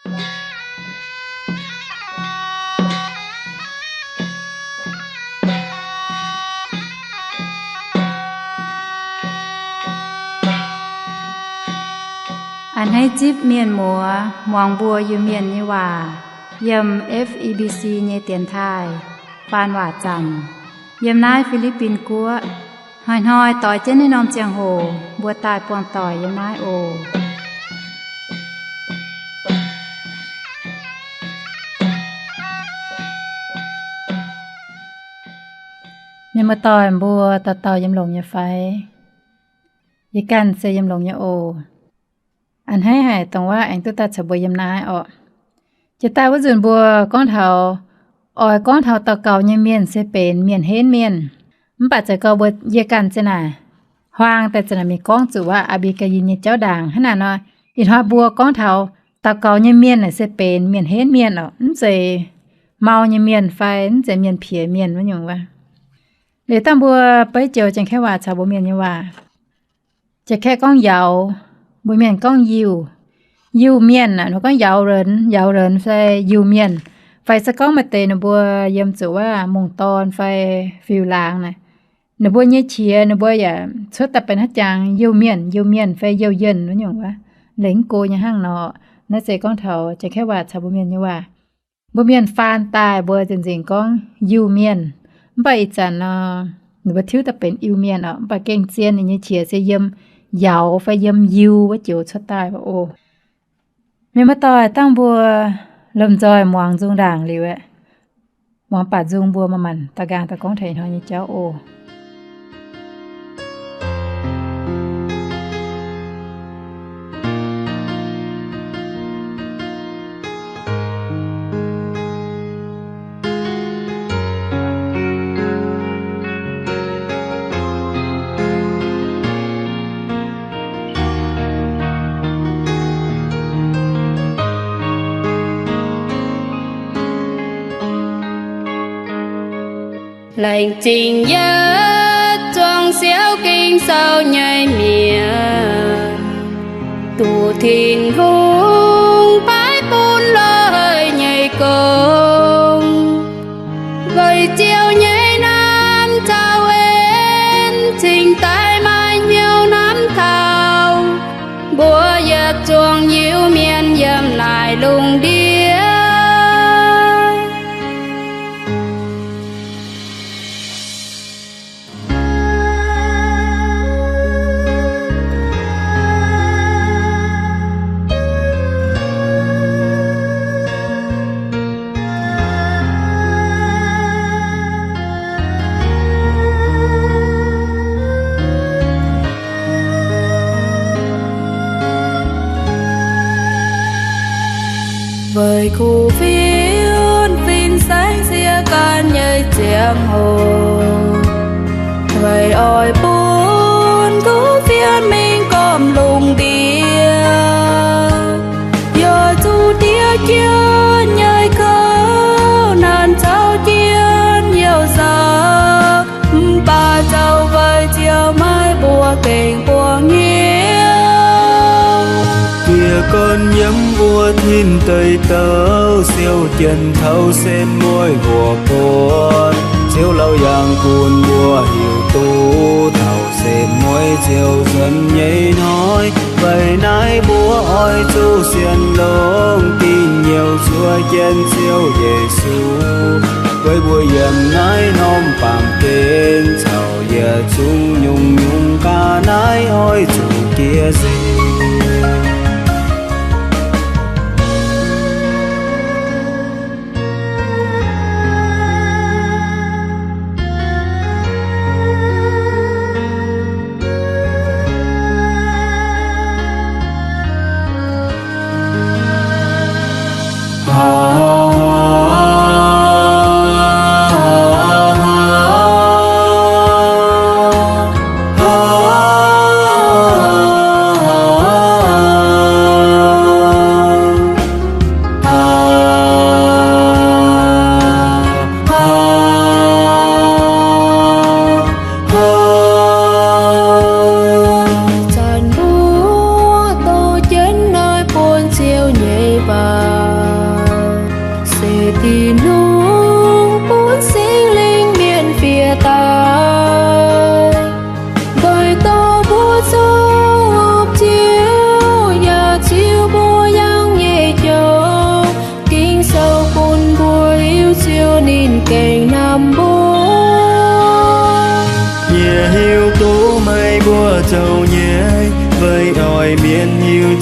A'hneiv zipv mienh muoz muangx mbuo Iu-Mienh nyei waac yiem F E B C nyei dienx taaih faan waac zanc yiem naaiv Fi^li^bin Guoqv. Hnoi-hnoi doix jienv naaiv norm ziangh hoc mbuo daaih buangh doic yiem naaiv oc. Mienh muoz-doic mbuo dauh dauh yiem longx nyei fai? Yie ganh se yiem longx nyei oc. A'hneiv haic dongh wuov aengx duqv daaih caux mbuo yiem naaiv orqc. Jiex daaih wuov nzunc mbuo gorngv taux, oix gorngv taux daux gaux nyei mienh se benx mienh henv mienh. Mv baac zeiz gorngv mbuo yie ganh zinh naaic huaang daaih zinh naaic mingh gorngv zuqc wuov Aa^mbi^gaa^yie nyei jauv ndaangc hnangv naaic nor, ih hnoi mbuo gorngv taux daux gaux nyei mienh naaic se benx mienh henv mienh orqc, mv zeiz mau nyei mienh fai mv zeiz mienh piex mienh wuov nyungc wuov. Liuz dangh mbuo beiv joux Janx-Kaeqv waac caux mbuo Mienh nyei waac. Janx-Kaeqv gorngv yauz, mbuo Mienh gorngv yiuh. Yiuh mienh aqv, ninh gorngv yauz renx, yauz renx fai yiuh mienh. Fai se gorngv maaih deix ninh mbuo yiem zuqc wuov mungh dorn fai fiuv-laangz naaic, ninh mbuo nyei qiex ninh mbuo yaac cuotv daaih benx haaix jangx, yiuh mienh, yiuh mienh fai yiuh yienh wuov nyungc wuov, lengc go nyei hnangv nor. Naaiv se gorngv taux Janx-Kaeqv waac caux mbuo Mienh nyei waac. Mbuo Mienh faan daaih mbuo nzengc nzengc gorngv yiuh mienh. Mv baac ih zanc nor, ninh mbuo tiuv daaih benx Iu-Mienh orqc. Mv baac gengh zien ninh nyei qiex se yiem yauz fai yiem yiuh wuov joux cuotv daaih oc. Mienh muoz-doic, dangh mbuo lomh nzoih muangx nzung ndaangc liuz aeqv, muangx baac nzung mbuo manc-manc daaih nqaang daaih gorngv taux ih hnoi nyei jauv oc. Laengz zingh yietc zuangx siouv Ging-Sou nyei mienh, duqv Tin-Hungh paaiv bun loih nyei gong. Weic Ziouv nyei naamh caux en cingx daaih maaih hnyouv hnamv taux mbuo yietc zuangx Iu-Mienh yiem naaiv lungh ndiev. Weic kuv fienx fin-saengv sieqv gan nyei ziangh hoc, weic oix bun kuv fienx mingh gormx lungh ndiev, yaac zuqc diev jienv nyei kouv nanc caux jienv youh zaux. Mv baac zoux weic Ziouv maiv mbuox gengh buangh hnyouv. Dieh gorn yiem mbuo tin deic douc siou jienv taux sen mueiz mbuo buonc, Ziouv lauh yangh bun mbuo hiuv duqv taux sen mueiz Ziouv nzuonx nyei hnoi. Weic naaiv mbuo oix zuqc sienx longx dingc youh zuov jienv Ziouv Yesu. Weic mbuo yiem naaiv norm baamh gen caux yietc zungv nyungc-nyungc ga'naaiv oix zuqc jiex seix.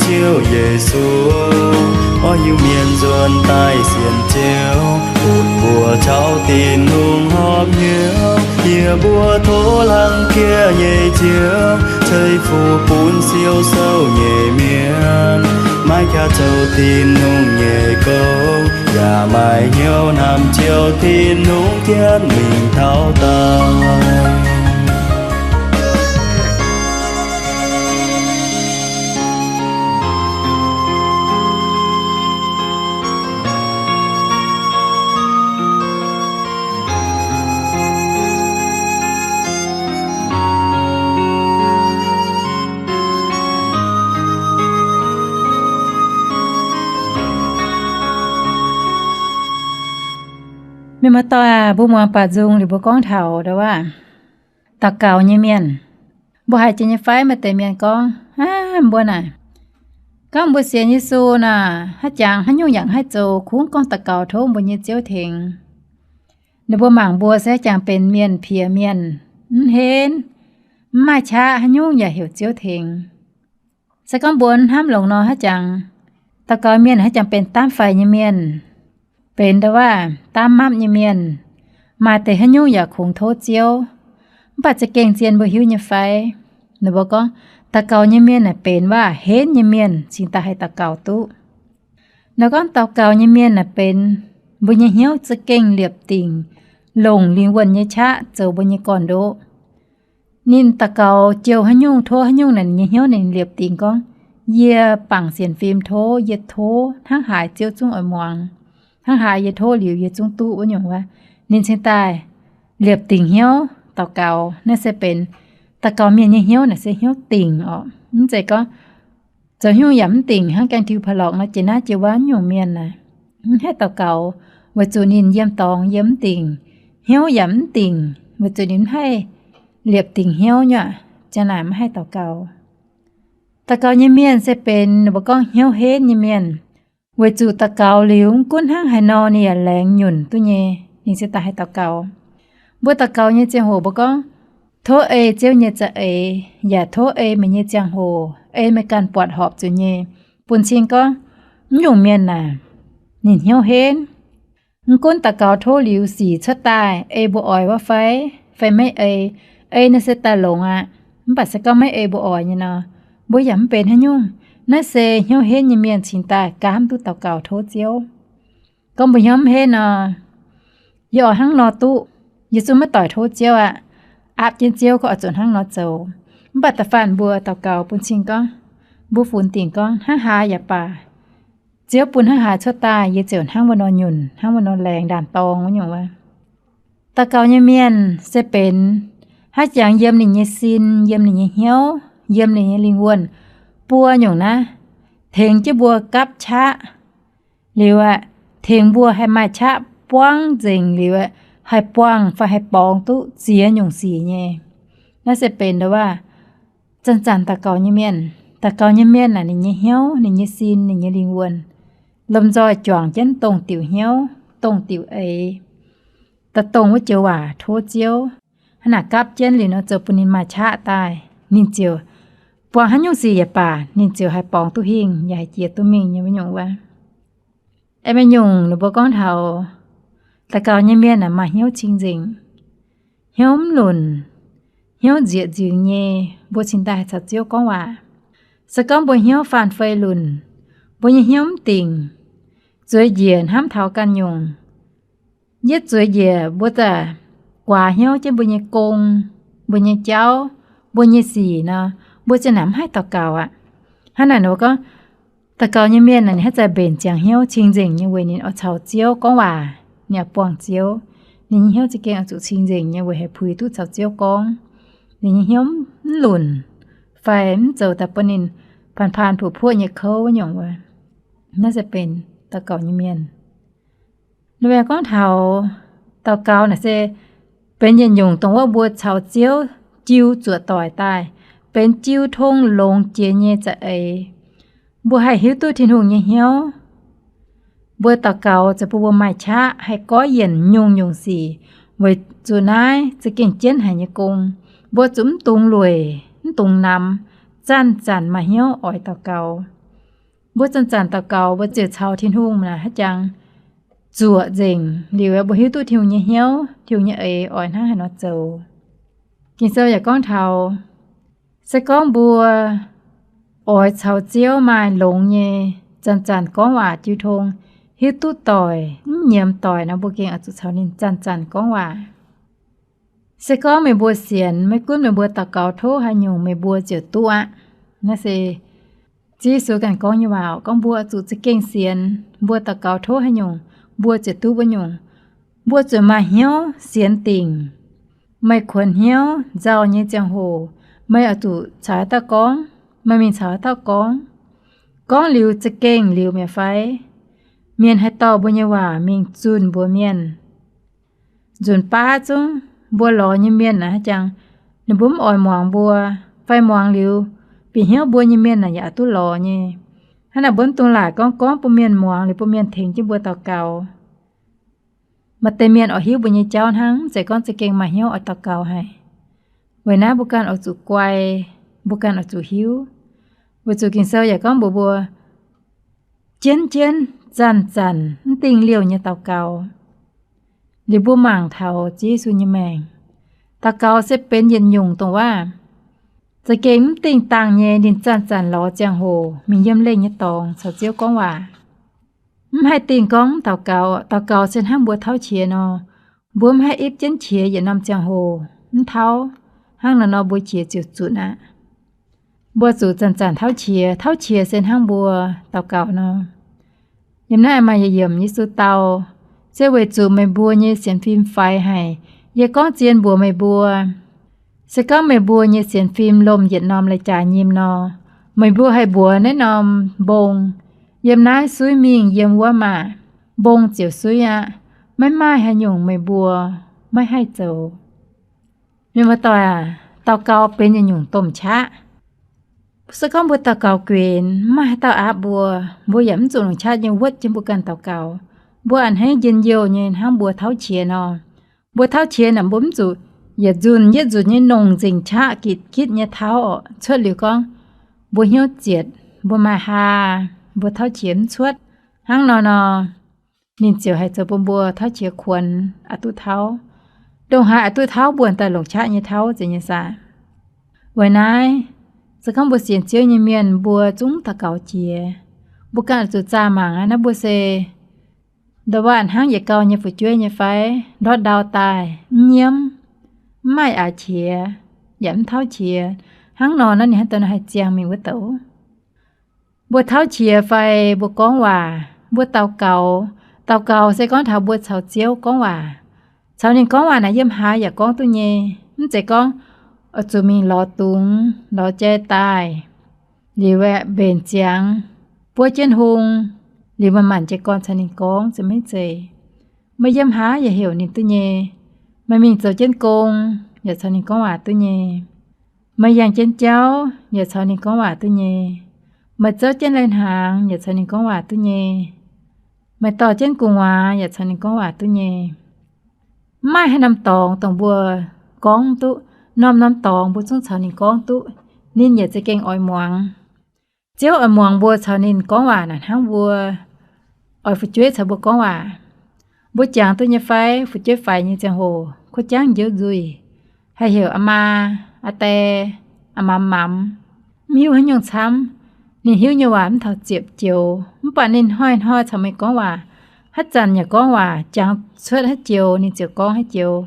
Ziouv Yesu, oix hiuv mienh nzuonx daaih sienx Ziouv, butv mbuo caux Tin-Hungh horpc hnyouv. Yie mbuo tov hlang jiex nyei Ziouv, ceix fuqv bun siou sou nyei mienh, maiv jaax zoux Tin-Hungh nyei gong, yaac maaih hnyouv hnamv Ziouv Tin-Hungh jienv mingh taux daaih. Mienh muoz-doic aac, mbuo muangx baac nzung liuz mbuo gorngv taux ndau wuov daux gaux nyei mienh. Mbuo haiz jiex nyei fai? Maaih deix mienh gorngv, Aav, mbuo naaic, gorngv mbuo sienx Yesu naaic, haaix jangx haaix nyungc yaac haih zoux, kungx gorngv daux gaux tov mbuo nyei Ziouv tengx. Ninh mbuo mangc mbuo se haaix jangx benx mienh piex mienh, mv henv, mv maaih qaqv, haaix nyungc yaac heuc Ziouv tengx. Se gorngv mbuo hnamv longx nor, haaix jangx daux gaux mienh haaix jangx benx daamv faix nyei mienh, benx ndau wuov daamv mapv nyei mienh, maaih deix haaix nyungc yaac kungx tov Ziouv. Mv baac za'gengh zien mbuo hiuv nyei fai? Ninh mbuo gorngv, daux gaux nyei mienh naaic benx waac henv nyei mienh cingx daaih haih daux gaux duqv. Nor gorngv daux gaux nyei mienh naaic benx mbuo nyei hnyouv za'gengh liepc dingc, longc lingh wuonh nyei qaqv zoux mbuo nyei gorn-ndoqv. Ninh daux gaux jouh haaix nyungc, tov haaix nyungc naaic, ninh nyei hnyouv ninh liepc dingc gorngv, yie bangc sienx fim tov, yie tov hnangv haaix Ziouv zungv oix muangx. Hnangv haaix yie tov liuz yie zungv duqv wuov nyungc wuov. Ninh cingx daaih liepc dingc hnyouv daux gaux. Naaiv se benx daux gaux mienh nyei hnyouv naaic se hnyouv dingc orqc. Mv zeiz gorngv zoux haaix nyungc yaac mv dingc, hnangv gaengh diuh pa'lorqc nor, jiex naaiv jiex wuov nyungc mienh naaic, mv haih daux gaux, weic zuqc ninh yiem dorngx yiem mv dingc, hnyouv yaac mv dingc, weic zuqc ninh mv haih liepc dingc hnyouv nyei aqv. Ziang naaic mv haih daux gaux. Daux gaux nyei mienh se benx ninh mbuo gorngv hnyouv henv nyei mienh. Weic zuqc daux gaux liuz mv gunv hnangv haaix nor ninh yaac laengz nyunc duqv nyei, ninh se daaih haih daux gaux. Mbuo daux gaux nyei ziangh hoc mbuo gorngv, tov ei Ziouv nyei za'eix, yaac tov ei meih nyei ziangh hoc, ei meih ganh buatc horpc zuqc nyei, bun cing gorngv, mv nyungc mienh naaic, ninh hnyouv henv. Mv gunv daux gaux tov liuz sic cuotv daaih, ei mbuo oix wuov fai, fai maiv ei, ei naaiv se daaih longx aqv. Mv baac se gorngv maiv ei mbuo oix nyei nor, mbuo yaac mv benx haaix nyungc. Naaiv se hnyouv henv nyei mienh cingx daaih gaamv duqv daux gaux tov Ziouv. Gorngv mbuo hnyouv mv henv nor, yie oix hnangv nor duqv, yie zungv maiv doic tov Ziouv aqv. Aapv jienv Ziouv gorngv oix zuqc hnangv nor zoux. Mv baac da'faanh mbuo daux gaux bun cing gorngv, mbuo funx dingc gorngv hnangv haaix yaac baac, Ziouv bun hnangv haaix cuotv daaih, yie ziouc hnangv wuov nor nyunc, hnangv wuov nor laengz ndaanh-dorng wuov nyungc wuov. Daux gaux nyei mienh se benx haaix jangx yiem ninh nyei sin, yiem ninh nyei hnyouv, yiem ninh nyei lingh wuonh buo nyungc naaiv, tengx jienv mbuo gapv qaqv liuz aqv, tengx mbuo haih maaih qaqv buangv nzengc liuz aqv, haih buangh fai haih borngz duqv ziex nyungc sic nyei. Naaiv se benx ndau wuov zanc-zanc daux gaux nyei mienh. Daux gaux nyei mienh naaic, ninh nyei hnyouv, ninh nyei sin, ninh nyei lingh wuonh lomh nzoih juangc jienv dongh diuc hnyouv, dongh diuc eix, daaih dongh wuov joux waac tov Ziouv. Hnangv naaic gapv jienv liuz nor, zoux bun ninh maaih qaqv daaih, ninh ziouc buangh haaix nyungc sic yaac baac, ninh ziouc haih borngz duqv hingh, yaac haih jiex duqv mingh nyei wuov nyungc wuov. Aengx maaih nyungc ninh mbuo gorngv taux daux gaux nyei mienh aeqv, maaih hnyouv cing-nzengc, hnyouv mv lunc, hnyouv nzieqc nzingx nyei, mbuo cingx daaih haih caux Ziouv gorngv waac. Se gorngv mbuo hnyouv faanh fei lunc, mbuo nyei hnyouv mv dingc, zueiz njiec hnamv taux ganh nyungc, yietv zueiz njiec mbuo za'guaax hnyouv jienv mbuo nyei gong, mbuo nyei jauv, mbuo nyei sic nor, mbuo ziouc naaic mv haih daux gaux aqv. Hnangv naaic nor gorngv, daux gaux nyei mienh naaic ninh haaix zanc mbenc ziangx hnyouv cing-nzengc nyei weic ninh oix caux Ziouv gorngv waac, ninh oix buangh Ziouv. Ninh nyei hnyouv za'gengh oix zuqc cing-nzengc nyei weic haih puix duqv caux Ziouv gorngv. Ninh nyei hnyouv mv lunc fai mv zoux daaih bun ninh paan-paan puoqv-puoqv nyei kouv nyungc wuov. Naaiv se benx daux gaux nyei mienh. Ninh mbuo gorngv taux daux gaux naaic se benx yietc nyungc dongh wuov mbuo caux Ziouv jiu zuoqc doic daaih, benx jiu tong longx jiex nyei za'eix. Mbuo haih hiuv duqv Tin-Hungh nyei hnyouv. Mbuo daux gaux zoux bun mbuo maaih qaqv haih goiv yienc nyungc-nyungc sic, weic zuqc naaiv za'gengh jienv haic nyei gong. Mbuo zuqc mv dungx lueic, mv dungx namx, zanc-zanc maaih hnyouv oix daux gaux. Mbuo zanc-zanc daux gaux mbuo ziouc caux Tin-Hungh naaic haaix jangx zuoqc nzengc liuz, mbuo hiuv duqv Tin-Hungh nyei hnyouv, Tin-Hungh nyei eix oix hnangv haaix nor zoux. Ging-Sou yaac gorngv taux, se gorngv mbuo oix caux Ziouv maaih longx nyei zanc-zanc gorngv waac jiu tong, hiuv duqv doic mv nyiemz doic nor, mbuo gengh oix zuqc caux ninh zanc-zanc gorngv waac. Se gorngv meih mbuo sienx, maiv gunv meih mbuo daux gaux tov haaix nyungc, meih mbuo ziouc duqv aqv. Naaiv se Ziouv Yesu ganh gorngv nyei waac, gorngv mbuo zuqc za'gengh sienx, mbuo daux gaux tov haaix nyungc, mbuo ziouc duqv wuov nyungc. Mbuo zuqc maaih hnyouv sienx dingc. Meih kuonx hnyouv nzauh nyei ziangh hoc, meih oix zuqc caux haaix dauh gorngv, meih mingh caux haaix dauh gorngv. Gorngv liuz za'gengh liuz mi'aqv fai? Mienh haih dorh mbuo nyei waac mingh zunh mbuox mienh. Nzunc baav zungv mbuo lorz nyei mienh naaic haaix jangx, ninh mbuo mv oix muangx mbuo, fai muangx liuz bieqc hnyouv mbuo nyei mienh naaic yaac duqv lorz nyei. Hnangv naaic mbuo mv dungx laaic gorngv gorngv bun mienh muangx liuz bun mienh tengx jienv mbuo daux gaux. Maaih deix mienh oix hiuv mbuo nyei jauv hnangv, mv zeiz gorngv za'gengh maaih hnyouv oix daux gaux haic. Weic naaiv mbuo ganh oix zuqc guai, mbuo ganh oix zuqc hiuv. Weic zuqc Ging-Sou yaac gorngv mbuox mbuo, jienv jienv zanc-zanc mv dingh liouh nyei daux gaux, liuz mbuo mangc taux Ziouv Yesu nyei maengc. Daux gaux se benx yietc nyungc dongh waac. Za'gengh mv dingh dangh nyei ninh zanc-zanc lorz ziangh hoc mingh yiem lengh nyei dorngx caux Ziouv gorngv waac. Mv haih dingh gorngv mv daux gaux. Daux gaux se hnangv mbuo tauv qiex nor. Mbuo mv haih ipv jienv qiex yietc norm ziangh hoc mv tauv. Hnangv nor nor mbuo qiex ziouc zunc aqv. Mbuo zuqc zanc-zanc tauv qiex. Tauv qiex se hnangv mbuo daux gaux nor. Yiem naaiv maaih yietc yiemc Yesu dau, se weic zuqc meih mbuo nyei sienx fim faix haic. Yie gorngv zien mbuox meih mbuo, se gorngv meih mbuo nyei sienx fim lomh yietc norm lai jaax nyim nor, meih mbuo haih mbuox naaiv norm mbong, yiem naaiv suiv mingh yiem wuov maah! Mbong ziouc suiv aqv. Maiv maaih haaix nyungc meih mbuo maiv haih zoux. Mienh muoz-doic aac, daux gaux benx yietc nyungc domh qaqv. Se gorngv mbuo daux gaux guenx, mv maaih haaix dauh aapv mbuo, mbuo yaac mv zuqc longc qaqv nyei wuotv jienv mbuo ganh daux gaux. Mbuo a'hneiv njien-youh nyei hnangv mbuo tauv qiex nor. Mbuo tauv qiex naaic mbuo mv zuqc yietc nzunc yietc nzunc nyei nongc nzengc qaqv gitv gitv nyei tauv orqc. Cuotv liuz gorngv mbuo hnyouv zietc, mbuo maaih haa, mbuo tauv qiex mv cuotv. Hnangv nor nor, ninh ziouc haih zoux bun mbuo tauv qiex kuonx aqc duqv tauv. Ndongc haaix aqc duqv tauv mbuo daaih longc qaqv nyei tauv zeiz nyei saah. Weic naaiv, se gorngv mbuo sienx Ziouv nyei mienh mbuo zungv daux gaux jiex, mbuo ganh oix zuqc zaah mangc aqv. Naaiv mbuo se nda'waac hnangv yietc gau nyei fu'jueiv nyei fai? Ndortv ndau daaih mv nyiemv, mv maaih aax qiex, yaac mv tauv qiex. Hnangv nor naaiv ninh hnangv daaih nor haih ziangh mingh wuov douc. Mbuo tauv qiex fai mbuo gorngv waac, mbuo daux gaux. Daux gaux se gorngv taux mbuo caux Ziouv gorngv waac. Caux ninh gorngv waac naaic yiem haaix yaac gorngv duqv nyei. Mv zeiz gorngv oix zuqc mingh lorz dungz, lorz jai daaih, liuz aeqv, mbenc ziangx, buov jienv hung, liuz maaih manc jiez gorn caux ninh gorngv, se maiv zeiz. Meih yiem haaix yaac heuc ninh duqv nyei. Meih mingh zoux jienv gong yaac caux ninh gorngv waac duqv nyei. Meih yangh jienv jauv yaac caux ninh gorngv waac duqv nyei. Meih zouv jienv lai-hnaangx yaac caux ninh gorngv waac duqv nyei. Meih dorh jienv gu'nguaaz yaac caux ninh gorngv waac duqv nyei. Mv maaih haaix norm dorngx dongh mbuo gorngv mv duqv. Norm-norm dorngx mbuo zungv caux ninh gorngv duqv. Ninh yaac za'gengh oix muangx. Ziouv oix muangx mbuo caux ninh gorngv waac naaic hnangv mbuo oix fu'jueiv caux mbuo gorngv waac. Mbuo jangx duqv nyei fai? Fu'jueiv faix nyei ziangh hoc kuv jangv njoux nzuih, haih heuc aa maa, aa die, aa mamx mamx, mv hiuv haaix nyungc camv. Ninh hiuv nyei waac mv taux ziepc joux, mv baac ninh hnoi-hnoi caux meih gorngv waac. Haaix zanc yaac gorngv waac, jangx cuotv haaix joux ninh ziouc gorngv haaix joux.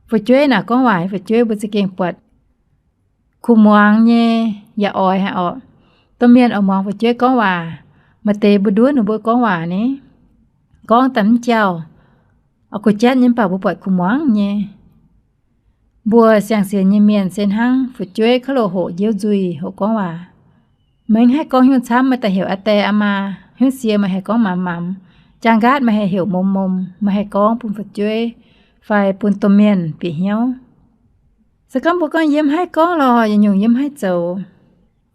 Fu'jueiv naaic gorngv waac, fu'jueiv mbuo za'gengh buatc kuh muangx nyei, yaac oix haic orqc. Domh mienh oix muangx fu'jueiv gorngv waac. Maaih deix mbuo nduov ninh mbuo gorngv waac ni, gorngv daaih mv jauh, oix kuh jatv nyei, mv baac mbuo buatc kuh muangx nyei. Mbuo siang-sienx nyei mienh se hnangv fu'jueiv kov loh hoqc njoux nzuih hoqc gorngv waac. Meih mv haih gorngv nyungc camv, meih daaih heuc aa die aa maa, hnyouv sie meih haih gorngv mamx mamx, jaang nqaatv meih haih heuc mom mom, meih haih gorngv bun fu'jueiv fai bun domh mienh bieqc hnyouv. Se gorngv mbuo gorngv yie mv haih gorngv lorh, yietc nyungc yie mv haih zoux,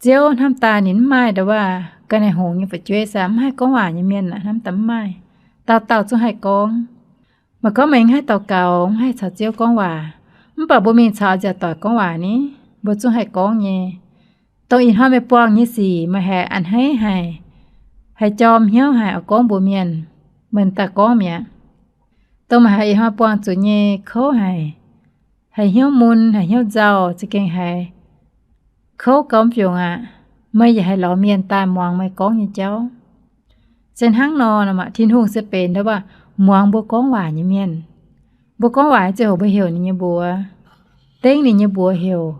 Ziouv hnamv daaih ninh mv maaih nda'waac ga'naaiv hngongx nyei fu'jueiv, se mv haih gorngv waac nyei mienh hnamv daaih mv maaih. Dauh dauh zungv haih gorngv. Meih gorngv meih mv haih daux gaux, mv haih caux Ziouv gorngv waac, mv baac mbuo mingh caux nziaauc doic gorngv waac ni, mbuo zungv haih gorngv nyei. Dongh ih hnoi meih buangh nyei sic meih haih a'hneiv haic. haiz jorm hnyouv haic oix gorngv mbuox mienh, meih daaih gorngv mi'aqv. Dongh meih haiz ih hnoi buangh zuqc nyei kouv haic, haiz hnyouv mun, haiz hnyouv nzauh, za'gengh haiz kouv gauh mv fiungc aqv. Meih yaac haiz lorz mienh daaih muangx meih gorngv nyei jauv. Se hnangv nor, Tin-Hungh se benx ndau wuov muangx mbuo gorngv waac nyei mienh. Mbuo gorngv waac ziangh hoc mbuo heuc ninh nyei mbuox, dengv ninh nyei mbuox heuc,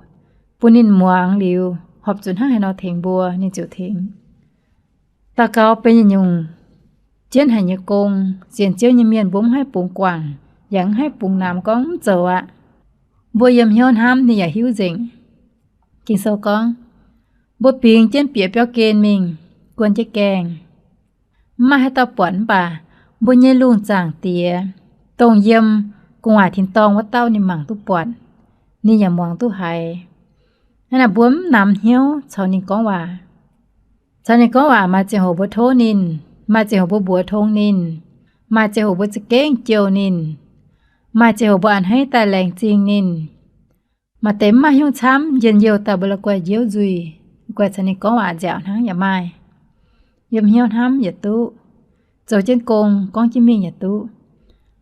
bun ninh muangx liuz horpc zuqc hnangv haaix nor tengx mbuo, ninh ziouc tengx. Daux gaux benx yietc nyungc jienv haic nyei gong. Sienx Ziouv nyei mienh mbuo mv haih bungx guangc, yaac mv haih bungx namx gorngv mv zoux aqv. Mbuo yiem hnyouv hnamv ninh yaac hiuv nzengc. Ging-Sou gorngv, mbuo bingx jienv bieqc biauv gen mingh, guon jienv gaengh, mv maaih haaix dauh buatc. Mv baac mbuo nyei lungh zaangc Diex, dongh yiem gu'nguaaic tin-dorngh wuov dauh, ninh mangc duqv buatc, ninh yaac muangx duqv haiz. Hnangv naaic mbuo mv namx hnyouv caux ninh gorngv waac. Caux ninh gorngv waac maaih ziangh hoc mbuo tov ninh, maaih ziangh hoc mbuo mbuox tong ninh, maaih ziangh hoc mbuo za'gengh jouh ninh, maaih ziangh hoc mbuo a'hneiv daaih laengz zingh ninh. Maaih deix mv maaih hnyouv camv, njien-youh daaih mbuo la'guaih njiouv nzuih, guaih caux ninh gorngv waac nziaauc hnangv yaac maaih. Yiem hnyouv hnamv yietc duqv, zoux jienv gong gorngv jienv mingh yietc duqv.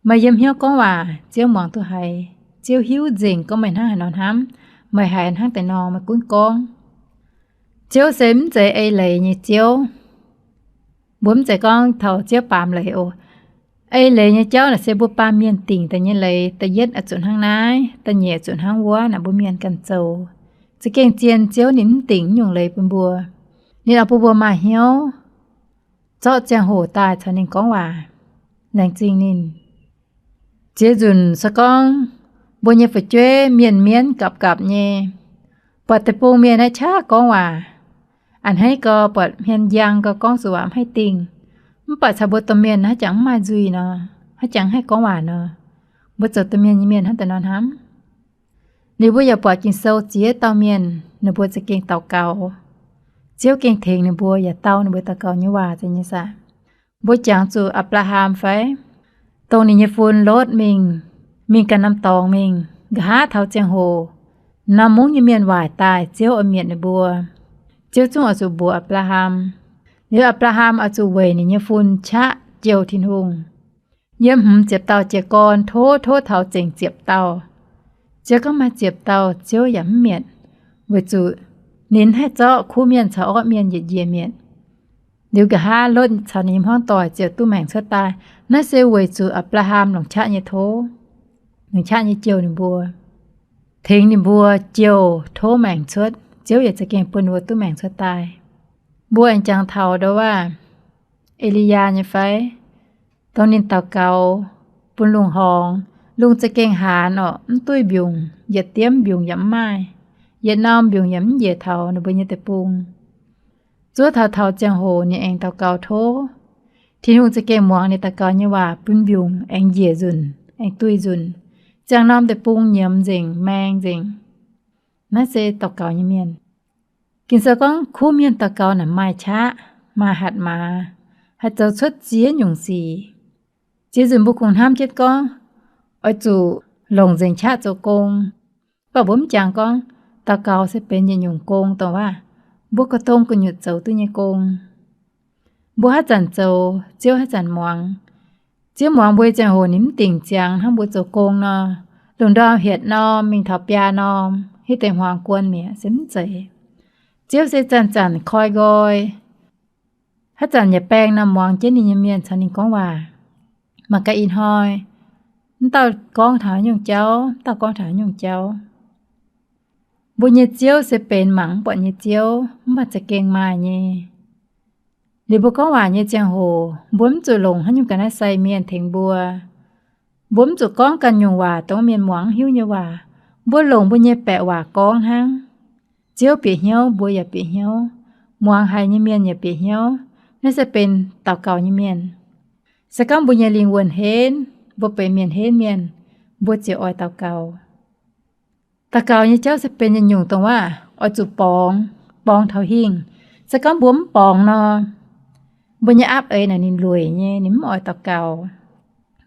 Meih yiem hnyouv gorngv waac, Ziouv muangx duqv haiz. Ziouv hiuv nzengc gorngv meih hnangv haaix nor hnamv, meih haiz hnangv deix nor meih gunv gorngv. Ziouv se mv zeiz ei leiz nyei Ziouv. Mbuo mv zeiz gorngv taux Ziouv baamz leiz oc. Ei leiz nyei jauv naaic se mbuo baamh mienh dingc daaih nyei leiz. Da'yietv oix zuqc hnangv naaiv, da'nyeic oix zuqc hnangv wuov, naaic mbuo mienh ganh zoux. Za'gengh zien Ziouv ninh mv dingc nyungc leiz bun mbuo. Ninh oix bun mbuo maaih hnyouv zorqv ziangh hoc daaih caux ninh gorngv waac, laengz zingh ninh. Ziex nzunc se gorngv mbuo nyei fu'jueiv mienh mienv gapv gapv nyei, buatc deic-bung mienh naaiv qaqv gorngv waac, a'hneiv gau, buatc hmien njang gau, gorngv zuqc waac mv haih dingh. Mv baac caux mbuo domh mienh haaix jangx mv maaih nzuih nor, haaix jangx haih gorngv waac nor, mbuo zoux domh mienh nyei mienh hnangv daaih nor hnamv. Liuz mbuo yaac buatc Ging-Sou ziex dauh mienh ninh mbuo za'gengh daux gaux, Ziouv gengh tengx ninh mbuo yaac dau ninh mbuo daux gaux nyei waac nyei saah. Mbuo jangx zuqc Apc^laa^ham fai? Dongh ninh nyei fun Lotv mingh, mingh ganh norm dorngx mingh, nqa'haav taux ziangh hoc norm mungv nyei mienh waaic daaih, Ziouv oix mietc ninh mbuo. Ziouv zungv oix zuqc mbuox Apc^laa^ham. Liuz Apc^laa^ham oix zuqc weic ninh nyei fun qaqv jouh Tin-Hungh. Yiem hmz ziepc dauh jiez gorn tov, tov taux zengc ziepc dauh. Ziouv gorngv maaih ziepc dauh Ziouv yaac mv mietc, weic zuqc ninh haih zorqv kuv mienh caux orqv mienh yietc njiec mietc. Liuz nqa'haav Lotv caux ninh nyei hmuangv doic ziouc duqv maengc cuotv daaih. Naaiv se weic zuqc Apc^laa^ham longc qaqv nyei tov, longc qaqv nyei jouh ninh mbuo, tengx ninh mbuo jouh tov maengc cuotv. Ziouv yaac za'gengh bun ninh mbuo duqv maengc cuotv daaih. Mbuo aengx jangx taux ndau wuov E^li^yaa nyei fai? Dongh ninh daux gaux bun lungh horngz, lungh za'gengh haanz orqc, mv duih mbiungc, yietc diemv mbiungc yaac mv maaih, yietc norm mbiungc yaac mv njiec taux ninh mbuo nyei deic-bung. Zuov taux taux ziangh hoc ninh aengx daux gaux tov, Tin-Hungh za'gengh muangx ninh daux gaux nyei waac, bun mbiungc aengx njiec nzunc, aengx duih nzunc, ziangh norm deic-bung nyiemz nzengc, maeng nzengc. Naaiv se daux gaux nyei mienh. Ging-Sou gorngv kuv mienh daux gaux naaic maaih qaqv, maaih hatc maaz, haih zoux cuotv ziex nyungc sic. Ziex nzunc mbuo kungx hnamv jienv gorngv oix zuqc longc nzengc qaqv zoux gong. Mv baac mbuo mv jangx gorngv daux gaux se benx yietc nyungc gong dongh waac mbuo ga'dongh gu'nyuoz zoux duqv nyei gong. Mbuo haaix zanc zoux, Ziouv haaix zanc muangx. Ziouv muangx mbuo nyei ziangh hoc ninh mv dingc ziangx hnangv mbuo zoux gong nor, lungh ndorm hietc norm mingh taux biaa norm, hitv deix hmuangx guon mi'aqv, se mv zeiz. Ziouv se zanc-zanc koi nqoi, haaix zanc yaac baeng nor muangx jienv ninh nyei mienh caux ninh gorngv waac. Mangc gaax ih hnoi, mv dauh gorngv taux haaix nyungc jauv, mv dauh gorngv taux haaix nyungc jauv. Mbuo nyei Ziouv se benx mangc mv buatc nyei Ziouv, mv baac za'gengh maaih nyei. Liuz mbuo gorngv waac nyei ziangh hoc, mbuo mv zuqc longc haaix nyungc ga'naaiv sai mienh tengx mbuo. Mbuo mv zuqc gorngv ganh nyungc waac dongh mienh muangx mv hiuv nyei waac. Mbuo longc mbuo nyei baeqc waac gorngv hnangv. Ziouv bieqc hnyouv, mbuo yaac bieqc hnyouv. Muangx haiz nyei mienh yaac bieqc hnyouv. Naaiv se benx daux gaux nyei mienh. Se gorngv mbuo nyei lingh wuonh henv, mbuo benx mienh henv mienh, mbuo ziouc oix daux gaux. Daux gaux nyei jauv se benx yietc nyungc dongh waac oix zuqc borngz, borngz taux hingh. Se gorngv mbuo mv borngz nor, mbuo nyei aapv eix naaic ninh lueic nyei, ninh mv oix daux gaux.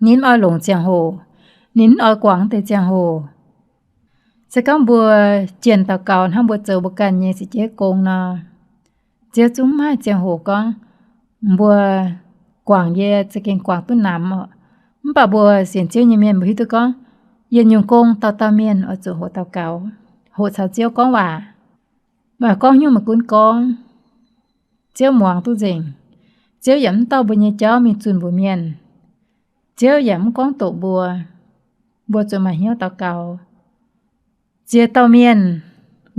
Ninh mv oix longc ziangh hoc, ninh mv oix guangc deix ziangh hoc. Se gorngv mbuo jienh daux gaux hnangv mbuo zoux mbuo ganh nyei se jeiv gong nor, Ziouv zungv mv maaih ziangh hoc gorngv mbuo guangc yie za'gengh guangc duqv namx oc. Mv baac mbuo sienx Ziouv nyei mienh mbuo hiuv duqv gorngv yietc nyungc gong dauh dauh mienh oix zuqc hoqc daux gaux, hoqc caux Ziouv gorngv waac. Mv baac gorngv hnyouv maiv gunv gorngv, Ziouv muangx duqv nzengc. Ziouv yaac mv dorh mbuo nyei jauv mingh zunh mbuox mienh. Ziouv yaac mv gorngv doqc mbuo. Mbuo zuqc maaih hnyouv daux gaux. Ziex dauh mienh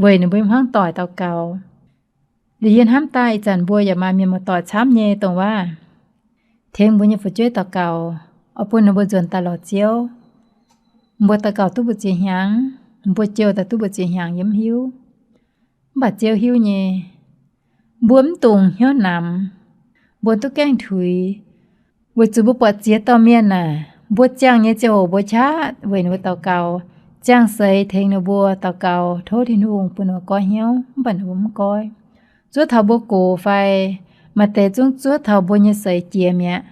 weic ninh mbuo hmuangv doic daux gaux. Liuz yie hnamv daaih ih zanc mbuo yaac maaih mienh muoz-doic camv nyei dongh waac tengx mbuo nyei fu'jueiv daux gaux, oix bun ninh mbuo nzuonx daaih lorz Ziouv. Mbuo daux gaux duqv mbu'ziex hnyangx, mbuo jouh daaih duqv mbu'ziex hnyangx yie mv hiuv. Mv baac Ziouv hiuv nyei. Mbuo mv dungx hnyouv namx. Mbuo duqv gaengh tuix, weic zuqc mbuo buatc ziex dauh mienh naaic, mbuo ziangh nyei ziangh hoc mbuo qaqv weic ninh mbuo daux gaux, ziangh seix tengx ninh mbuo daux gaux, tov Tin-Hungh bun ninh mbuo goiv hnyouv, mv baac ninh mbuo mv goiv. Zuov taux mbuo gox fai maaih deix zungv zuov taux mbuo nyei seix jiex mi'aqv,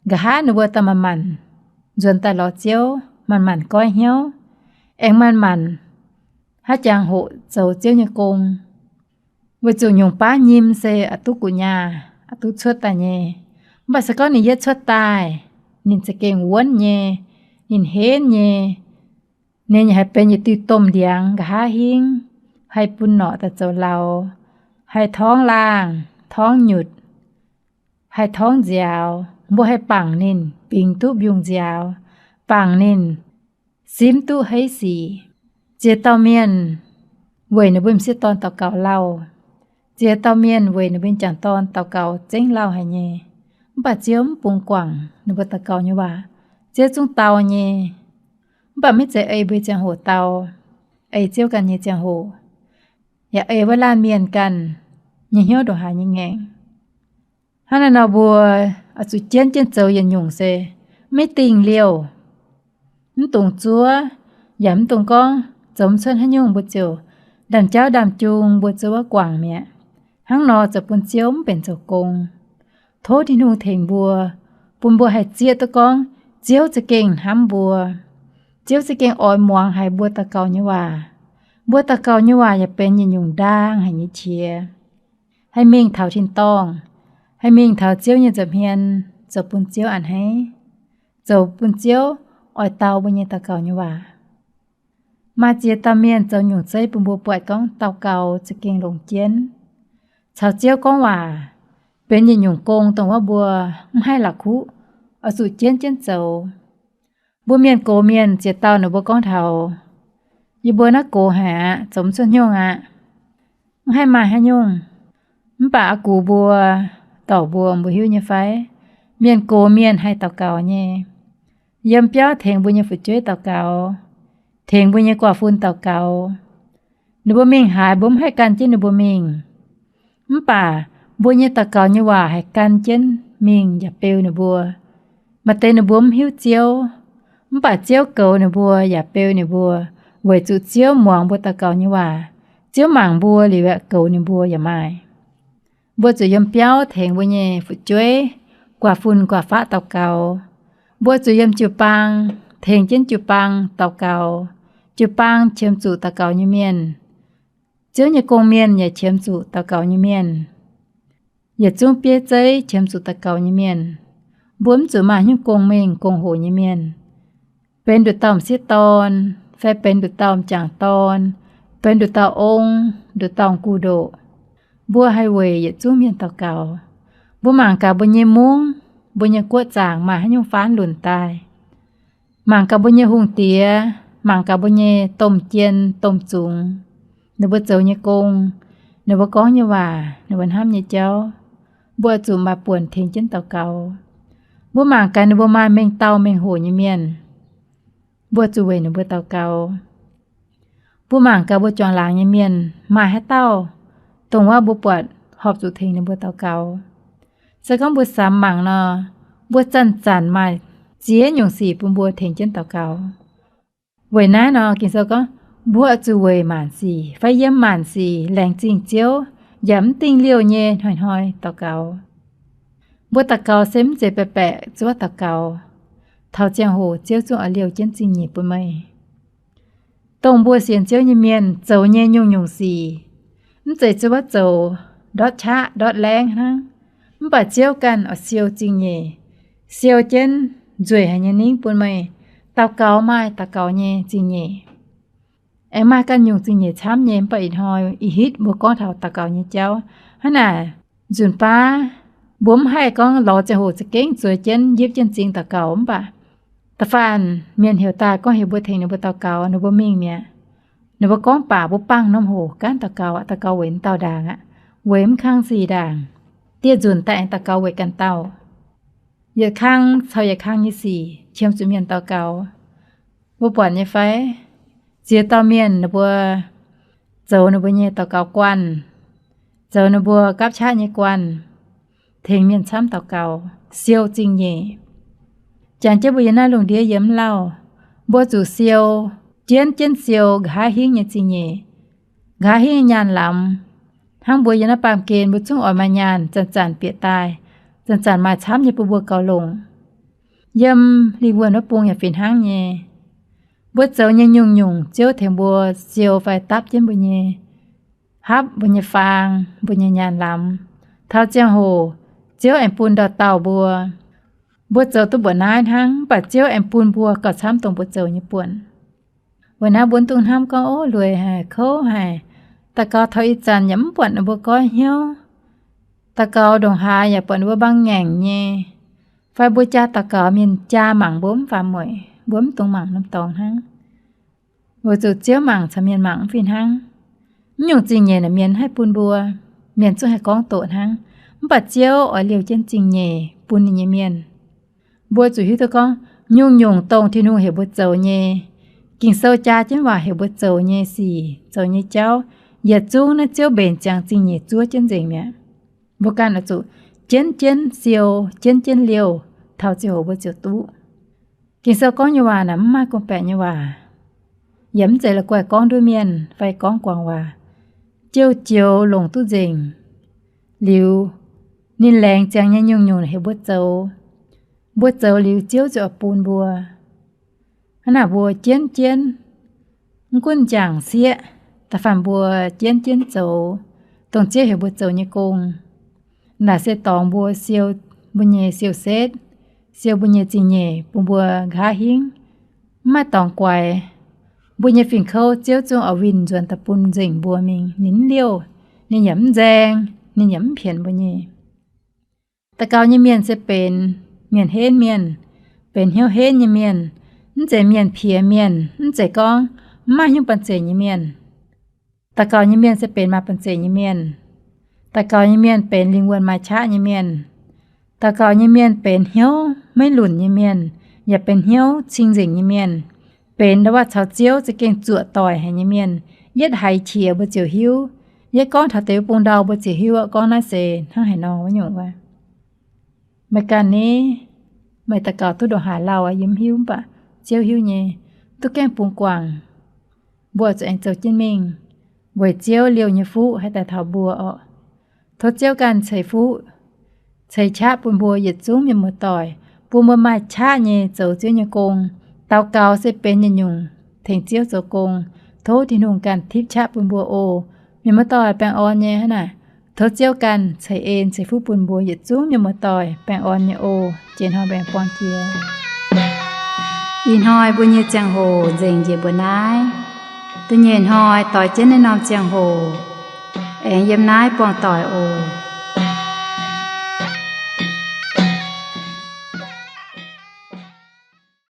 nqa'haav ninh mbuo daaih manc-manc nzuonx daaih lorz Ziouv, manc-manc goiv hnyouv, aengx manc-manc haaix jangx hoqc zoux Ziouv nyei gong. Weic zuqc nyungc baav nyim se a'duqv gu'nyaah, a'duqv cuotv daaih nyei. Mv baac se gorngv ninh yietv cuotv daaih, ninh za'gengh wuonv nyei, ninh henv nyei, ninh haih benx yietc diuh domh ndiangx nqa'haav hingv, haih bun norqc daaih zoux lauz, haih torngv laangh, torngv nyutc, haih torngv nziaaux. Mbuo haih bangc ninh bingx duqv mbiungc nziaaux, bangc ninh simv duqv heiv sic. Ziex dauh mienh weic ninh mbuo m'sieqv dorn daux gaux lauh. Ziex dauh mienh weic ninh mbuo m'jangc dorn daux gaux zengv lauh haic nyei. Mv baac Ziouv mv bungx guangc ninh mbuo daux gaux nyei waac. Ziouv zungv dau nyei. Mv baac maiv zeiz ei mbuo ziangh hoc dau, ei Ziouv ganh nyei ziangh hoc, yaac ei wuov laanh mienh ganh nyei hnyouv ndongc haaix nyei ngaengc. Hnangv naaiv nor mbuo oix zuqc jienv jienv zoux yietc nyungc se maiv dingh liouh. Mv dungx zuov, yaac mv dungx gorngv zoux mv cuotv haaix nyungc mbuo ziouc ndaamv-jauv ndaamv-jung mbuo zuov wuov guangc mi'aqv. Hnangv nor zoux bun Ziouv mv benx zoux gong. Tov Tin-Hungh tengx mbuo, bun mbuo haih zieqv duqv gorngv Ziouv za'gengh hnamv mbuo. Ziouv za'gengh oix muangx haic mbuo daux gaux nyei waac. Mbuo daux gaux nyei waac yaac benx yietc nyungc ndaang haic nyei qiex, haih mingh taux tin-dorngh, haih mingh taux Ziouv nyei nza'hmien, zoux bun Ziouv a'hneiv, zoux bun Ziouv oix dau mbuo nyei daux gaux nyei waac. Maaih ziex dauh mienh zoux nyungc zeiv bun mbuo buatc gorngv daux gaux za'gengh longc jienv caux Ziouv gorngv waac benx yietc nyungc gong dongh wuov mbuo mv haih la'kuqv, oix zuqc jienv jienv zoux. Mbuo mienh gox mienh ziex dauh ninh mbuo gorngv taux, yie mbuo naaiv gox haic aqv, zoux mv cuotv nyungc aqv. Mv haih maaih haaix nyungc. Mv baac aa gux mbuo, dorc mbuo, mbuo hiuv nyei fai? Mienh gox mienh haih daux gaux nyei. Yiem biauv tengx mbuo nyei fu'jueiv daux gaux, tengx mbuo nyei guaax fun daux gaux. Ninh mbuo mingh haaix mbuo mv haih gan jienv ninh mbuo mingh. Mv baac mbuo nyei daux gaux nyei waac haih gan jienv mingh yaac beu ninh mbuo. Maaih deix ninh mbuo mv hiuv Ziouv, mv baac Ziouv goux ninh mbuo yaac beu ninh mbuo, weic zuqc Ziouv muangx mbuo daux gaux nyei waac. Ziouv mangc mbuo liuz yaac goux ninh mbuo yaac maaih. Mbuo zuqc yiem biauv tengx mbuo nyei fu'jueiv, guaax fun guaax faqv daux gaux. Mbuo zuqc yiem jiu-baang tengx jienv jiu-baang daux gaux. Jiu-baang qiemx zuqc daux gaux nyei mienh. Ziouv nyei gong-mienh yaac qiemx zuqc daux gaux nyei mienh. Yietc zungv bieiv zeiv qiemx zuqc daux gaux nyei mienh. Mbuo mv zuqc maaih hnyouv gong-mengh gong-hoc nyei mienh, benx nduqc dauh m'sieqv dorn, fai benx nduqc dauh m'jangc dorn, benx nduqc dauh ong, nduqc dauh m'gu ndoqc. Mbuo haih weic yietc zungv mienh daux gaux. Mbuo mangc gaax mbuo nyei mungv, mbuo nyei guoqv zaangc maaih haaix nyungc faanv lunc daaih. Mangc gaax mbuo nyei hungh diex, mangc gaax mbuo nyei domh jien domh zungx, ninh mbuo zoux nyei gong, ninh mbuo gorngv nyei waac, ninh mbuo hnamv nyei jauv, mbuo oix zuqc maaih buonc tengx jienv daux gaux. Mbuo mangc gaax ninh mbuo maaih mengh dauh mengh hoc nyei mienh, mbuo zuqc weic ninh mbuo daux gaux. Mbuo mangc gaax mbuo juangc laangz nyei mienh maaih haaix dauh, dongh wuov mbuo buatc horpc zuqc tengx ninh mbuo daux gaux. Se gorngv mbuo samx mangc nor, mbuo zanc-zanc maaih ziex nyungc sic bun mbuo tengx jienv daux gaux. Weic naaiv nor Ging-Sou gorngv, mbuo oix zuqc weic maanc sic fai yiem maanc sic laengz zingh Ziouv, yaac mv dingh liouh nyei hnoi-hnoi daux gaux. Mbuo daux gaux se mv zeiz baeqc baeqc zuov daux gaux. Taux ziangh hoc Ziouv zungv oix liouh jienv zingh nyeic bun meih. Dongh mbuo sienx Ziouv nyei mienh zoux nyei nyungc-nyungc sic, mv zeiz zuov zoux ndortv qaqv ndortv laengv hnangv. Mv baac Ziouv ganh oix siou zingh nyeic, siou jienv nzueic haic nyei ningv bun meih. Daux gaux maaih daux gaux nyei zingh nyeic. Aengx maaih ganh nyungc zingh nyeic camv nyei, mv baac ih hnoi ih hitv mbuo gorngv taux daux gaux nyei jauv. Hnangv naaic, nzunc baav mbuo mv haih gorngv lorz ziangh hoc za'gengh zueiz jienv yipv jienv m'zing daux gaux, mv baac da'faanh mienh heuc daaih gorngv heuc mbuo tengx ninh mbuo daux gaux, ninh mbuo mingh mi'aqv. Ninh mbuo gorngv baac mbuo bangh norm hoc gaanv daux gaux, daux gaux weic dauh ndaangc aqv, weic mv kang sic ndaangc, dieh nzunc daaih aengx daux gaux weic ganh dauh. Yietc kang caux yietc kang nyei sic qiemx zuqc mienh daux gaux. Mbuo buatc nyei fai? Ziex dauh mienh ninh mbuo zoux ninh mbuo nyei daux gaux guanh, zoux ninh mbuo gapv qaqv nyei guanh, tengx mienh camv daux gaux, siou zingh nyeic. Jangx jienv mbuo yiem naaiv lungh ndiev yiem mv lauh, mbuo zuqc siou, jienv jienv siou nqa'haav hingv nyei zingh nyeic, nqa'haav hingv nyei nyaanh lamz. Hnangv mbuo yiem naaiv baamh gen mbuo zungv oix maaih nyaanh zanc-zanc bieqc daaih, zanc-zanc maaih camv nyei bun mbuo gaux longc. Yiem lingh wuonh wuov bung yaac fih hnangv nyei. Mbuo zoux nyei nyungc-nyungc Ziouv tengx mbuo siou fai dapv jienv mbuo nyei, hapv mbuo nyei faang, mbuo nyei nyaanh lamz. Taux ziangh hoc Ziouv aengx bun ndau-dauh mbuo. Mbuo zoux duqv mbuoqc naaiv hnangv, mv baac Ziouv aengx bun mbuo gauh camv dongh mbuo zoux nyei buonc. Weic naaiv mbuo mv dungx hnamv gorngv, ov, lueic haic, kouv haic, daux gaux taux ih zanc yaac mv buatc ninh mbuo goiv hnyouv, daux gaux ndongc haaix yaac buatc ninh mbuo mbaang ngaengc nyei, fai mbuo jaa daux gaux mienh jaa mangc mbuo mv faaux mueic, mbuo mv dungx mangc norm dorngx hnangv. Weic zuqc Ziouv mangc caux mienh mangc mv fih hnangv. Mv nyungc zingh nyeic naaic mienh haih bun mbuo, mienh zungv haih gorngv doqc hnangv. Mv baac Ziouv oix liouh jienv zingh nyeic bun ninh nyei mienh. Mbuo zuqc hiuv duqv gorngv, nyungc-nyungc dongh Tin-Hungh heuc mbuo zoux nyei, Ging-Sou jaa jienv waac heuc mbuo zoux nyei sic, zoux nyei jauv, yietc zungv naaiv Ziouv mbenc ziangx zingh nyeic zuov jienv nzengc mi'aqv. Mbuo ganh oix zuqc jienv jienv siou, jienv jienv liouh, taux ziangh hoc mbuo ziouc duqv. Ging-Sou gorngv nyei waac naaic mv maaih gorngv-baeqc nyei waac, yaac mv zeiz la'guaih gorngv nduov mienh fai gorngv guangc waac. Jiouv joux longc duqv nzengc liuz, ninh laengz ziangx nyei nyungc-nyungc heuc mbuo zoux. Mbuo zoux liuz Ziouv ziouc oix bun mbuo. Hnangv naaic mbuo jienv jienv, mv gunv jangc sieqv, da'faanh mbuo jienv jienv zoux dongh Ziouv heuc mbuo zoux nyei gong. Naaic se dorngx mbuo siou mbuo nyei siou-setv, siou mbuo nyei zingh nyeic bun mbuo nqa'haav hingv. Mv maaih dorngx guaix, mbuo nyei fingx kouv Ziouv zungv oix winh nzuonx daaih bun nzengc mbuo mingh. Ninh mv liouh, ninh yaac mv nzaeng, ninh yaac mv pienx mbuo nyei. Daux gaux nyei mienh se benx mienh henv mienh, benx hnyouv henv nyei mienh, mv zeiz mienh piex mienh, mv zeiz gorngv mv maaih hnyouv banh zeic nyei mienh. Daux gaux nyei mienh se benx maaih banh zeic nyei mienh. Daux gaux nyei mienh benx lingh wuonh maaih qaqv nyei mienh. Daux gaux nyei mienh benx hnyouv maiv lunc nyei mienh, yaac benx hnyouv cing-nzengc nyei mienh, benx ndau-waac caux Ziouv za'gengh zuoqc doic haic nyei mienh, yietv haiz qiex mbuo ziouc hiuv, yietv gorngv taux deix bung ndau mbuo ziouc hiuv gorngv naaiv se hnangv haaix nor wuov nyungc wuov. Meih ganh ni, meih daux gaux duqv ndongc haaix lauh yie mv hiuv, mv baac Ziouv hiuv nyei. Duqv gaengh bungx guangc, mbuo zuqc aengx zoux jienv mingh, weic Ziouv liouh nyei fuqv haih daaih taux mbuo orqc. Tov Ziouv ganh ceix fuqv, ceix qaqv bun mbuo yietc zungv mienh muoz-doic, bun mbuo maaih qaqv nyei zoux Ziouv nyei gong. Daux gaux se benx yietc nyungc tengx Ziouv zoux gong. Tov Tin-Hungh ganh tipv qaqv bun mbuo oc. Mienh muoz-doic baengh orn nyei hnangv naaic. Tov Ziouv ganh ceix en ceix fuqv bun mbuo yietc zungv mienh muoz-doic baengh orn nyei oc. Jiex hnoi mbaengx buang jiex. Ih hnoi mbuo nyei ziangh hoc nzengc njiec mbuo naaiv. Da'nyeic hnoi doix jienv naaiv norm ziangh hoc, aengx yiem naaiv buangh doic oc.